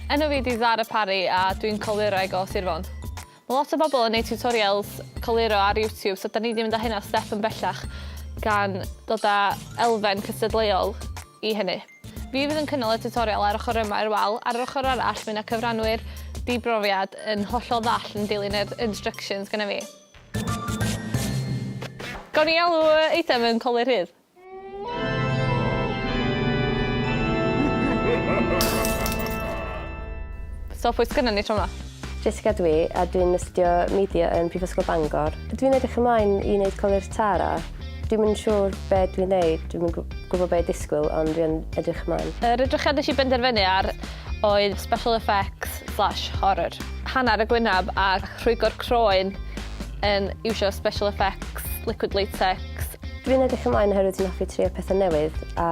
Enw fi 'di Zara Parry a dwi'n colurwraig o Sir Fôn. Mae lot o bobl yn neud tutorials coluro ar YouTube so 'dan ni 'di mynd â hynna step yn bellach gan dod â elfen cystadleuol i hynny. Fi fydd yn cynnal y tutorial ar ochr yma i'r wal, ar yr ochr arall mae 'na cyfranwyr di-brofiad yn hollol ddall yn dilyn yr instructions gynna fi. Gawn ni alw y eitem yn colur rhydd? So pwy sgynnon ni tro 'ma? Jessica dwi a dwi'n astudio media yn Prifysgol Bangor. Dwi'n edrych ymlaen i wneud colur Tara. Dwi'm yn siŵr be dwi'n neud, dwi'm yn gwybod be i disgwyl ond dwi yn edrych ymlaen. Yr edrychiad nes i benderfynu ar oedd special effects slash horror. Hanner y gwynab a rhwygo'r croen yn iwsio special effects, liquid latex. Dwi'n edrych ymlaen oherwydd dwi'n hoffi trio pethau newydd a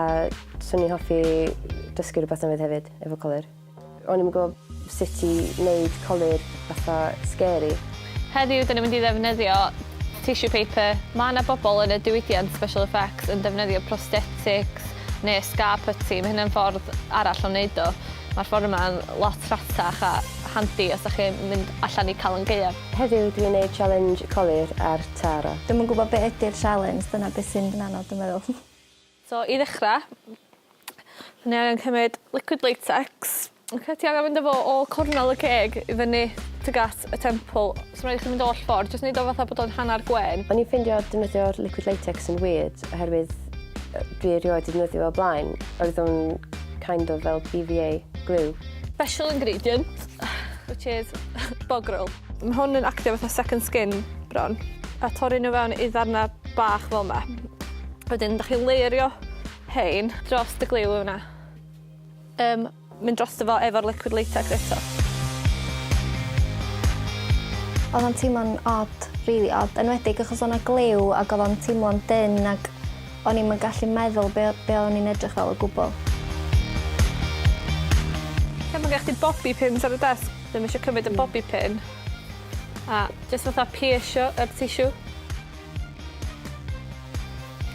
'swn i'n hoffi dysgu rhywbeth newydd hefyd efo colur. O'n i'm yn gwybod sut i wneud colur fatha scary. Heddiw 'dan ni'n mynd i ddefnyddio tissue paper. Ma' 'na bobl yn y diwydiant special effects yn defnyddio prosthetics neu scar putty, ma' hynna'n ffordd arall o wneud o. Ma'r ffordd yma'n lot rhatach a handi os 'dach chi'n mynd allan i Calan Gaeaf. Heddiw dwi'n neud challenge colur ar Tara. Dwi'm yn gwybod be ydi'r challenge, dyna beth sy'n anodd dwi'n meddwl. So i ddechra, ni angen cymryd liquid latex. Oce, ti angen mynd â fo o cornel y ceg i fyny tuag at y temple. So ma' raid i chdi mynd oll ffordd, jyst neud o fatha bod o'n hannar gwên. O'n i'n ffeindio defnyddio'r liquid latex yn weird oherwydd dwi erioed 'di defnyddio fo o blaen. Oedd o'n kind of fel BVA glue. Special ingredient, which is bog roll. Ma' hwn yn actio fatha second skin bron. A torri nhw fewn i ddarna bach fel 'ma. Wedyn 'dach chi'n layerio rhein drost y gliw yna. Yym mynd drosto fo efo'r liquid latex eto. O'dd o'n teimlo'n od, rili od, enwedig achos o' 'na gliw ag o'dd o'n teimlo'n dynn ag o'n i'm yn gallu meddwl be' o- be' o'n i'n edrych fel o gwbwl. Lle ma' gen chdi bobby pins ar y desg? Ddim isio cymryd y bobby pin a jyst fatha piercio yr tissue.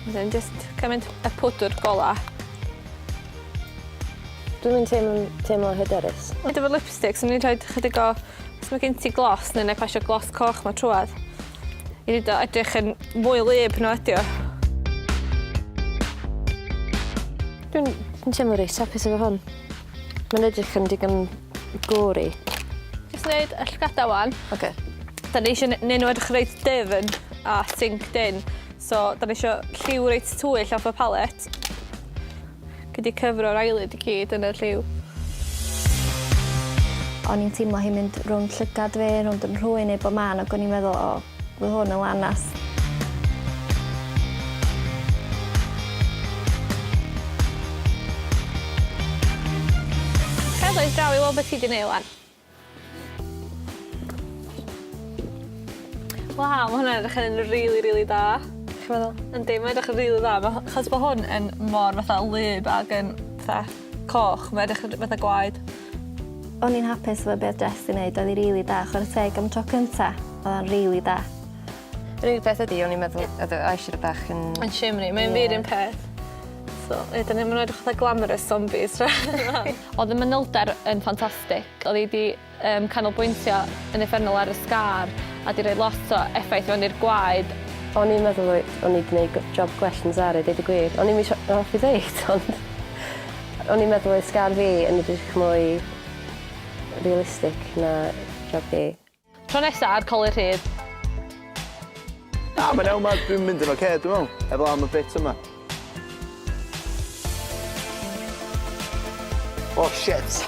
Wedyn jyst cymryd y pwdwr gola. Dwi'm yn teimlo'n teimlo hyderus. Ond efo lipstick swn i'n rhoid chydig o os ma' gen ti gloss neu 'nai pasio gloss coch 'ma trwadd i neud o edrych yn mwy wlyb na ydi o. Dwi'n dwi'n teimlo reit hapus efo hwn. Mae'n edrych yn digon gory. Jyst neud y llygada ŵan. Oce. 'Dan ni isio ne- neu' n'w edrych reit dyfn a sinked in. So 'dan ni isio lliw reit tywyll off y palet. Gei di cyfro'r eyelid i gyd yn y lliw. O'n i'n teimlo hi'n mynd rownd llygad fi, rownd 'y nhrwyn i bob man ag o'n i'n meddwl o fydd hwn yn lanast. Cer ddoeth draw i weld be' ti 'di neu' ŵan. Waw, ma' hwnna'n edrych yn rili rili da. Chi meddwl? Yndi, mae'n edrych yn rili dda. Ma' achos bo' hwn yn mor fatha wlyb ag yn fatha coch, mae edrych yn fatha gwaed. O'n i'n hapus efo be' o'dd Jess 'di neud, oedd 'i rili da, chware teg am y tro cynta, o'dd o'n rili da. Yr unig peth ydi o'n i'n meddwl oedd y eyeshadow bach yn... Yn shimmery, mae'n wir un peth. So, ie, 'dan ni ma' nw'n edrych fatha glamorous zombies. O'dd y manylder yn ffantastig. O'dd 'i 'di yym canolbwyntio yn uffernol ar y scar a 'di roi lot o effaith fewn i'r gwaed. O'n i'n meddwl oe- o'n i 'di neud go- job gwell yn Zara i deud y gwir. O'n i'm isio hoffi ddeud ond o'n i'n meddwl oedd scar fi yn edrych mwy realistic na job hi. Tro nesa ar Colur Rhydd. Na, mae'n iawn, ma' dwi'n mynd yn ocê, dwi'n meddwl, efo am y bit yma. Oh shit!